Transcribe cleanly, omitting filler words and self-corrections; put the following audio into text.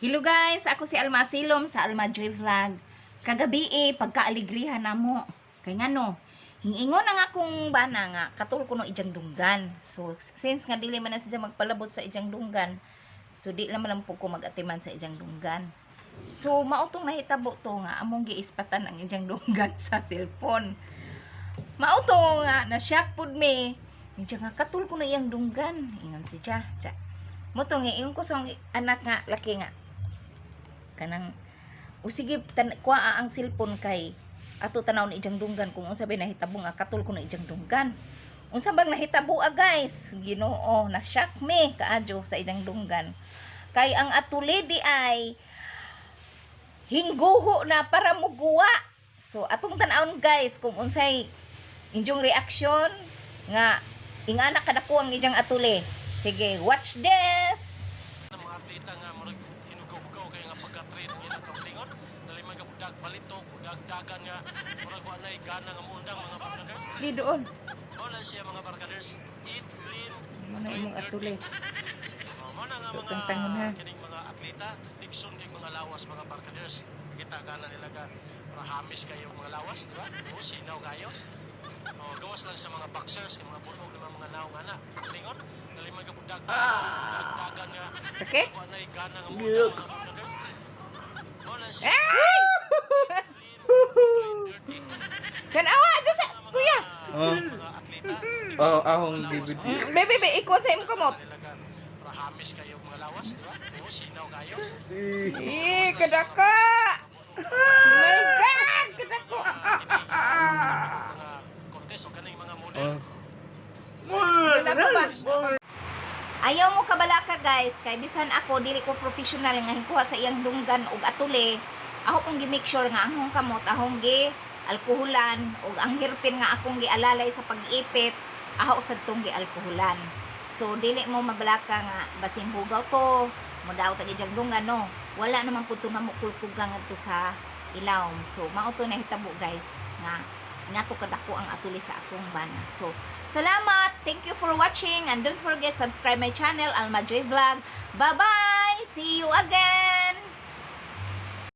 Hello guys, ako si Alma Silom sa Alma Joy Vlog. Kagabi eh, pagkaaligrihan namo. Kay ngano, hingingon ang akong bana nga katul ko no ijang dunggan. So since nga dili man na siya magpalabot sa ijang dunggan, so di lang man lang po ko mag-atiman sa ijang dunggan. So mao tong nahitabo to nga among giispatan ang ijang dunggan sa cellphone. Mao to nga na shock pud mi. Medyo nga katul ko na iyang dunggan. Ingon si siya. Siya. Mo to nga ingon ko sa akong anak nga laki nga kanang o sige tan kuha ang cellphone kay ato tanaw ni ijang dunggan kung unsa bay nahitabo nga katul ko na ijang dunggan. Unsa bang nahitabo ah, guys? Ginoo, na shock me kaadyo sa ijang dunggan. Kay ang atuli di ay hingguho na para muguwa. So atong tan-awon, guys, kung unsay inyong reaksyon nga ingana kadako ang ijang atuli. Sige, watch this. Ang mga atleta nga murag hinugaw-hugaw kay nga pagka-train ang ilang kaugalingon, dali man ka budag palito, budag dagan nga murag wa nay gana nga muundang, mga barkaders. Di doon. Mao na siya, mga barkaders, eat clean, Muna train imong dirty. atuli. Oh, mao na nga mga Tutang tangon, ha? Kining mga atleta tigson kay mga lawas, mga barkaders. Kita gana nila ka para hamis kayo mga lawas, di ba? O sinaw kayo. Oh, gawas lang sa mga boxers kay mga bunog naman mga naong ana lingon, dali man ka budag palito, budag dagan nga Sakit? wa nay gana nga muundang, mga barkaders. Mao na siya. Ay! Clean, dirty. Kanawa, Diyos, kuya. Oh. Mga atleta. Oh, ahong DVD. Bebe, bebe, ikuan sa imong kamot. Para hamis kayo mga lawas, di ba? O sinaw kayo. Eh, kadako! My God, kadako! Mga contest o kaning mga model. Oh. Wala pa ba? Ayaw mo kabalaka, guys, kay bisan ako dili ko professional nga hingkuha sa iyang dunggan og atuli, ako kong gi-make sure nga ang akong kamot akong gi alkoholan ug ang hairpin nga akong gialalay sa pag-ipit ako sad tong gi alkoholan. So dili mo mabalaka nga basin hugaw to, mo daw tag ijang dunggan, no. Wala naman pud to na mokulkuga ngadto sa ilawom. So mao to nahitabo, guys, nga nga to kadako ang atuli sa akong bana. So salamat! Thank you for watching and don't forget subscribe my channel, Alma Joy Vlog. Bye-bye! See you again!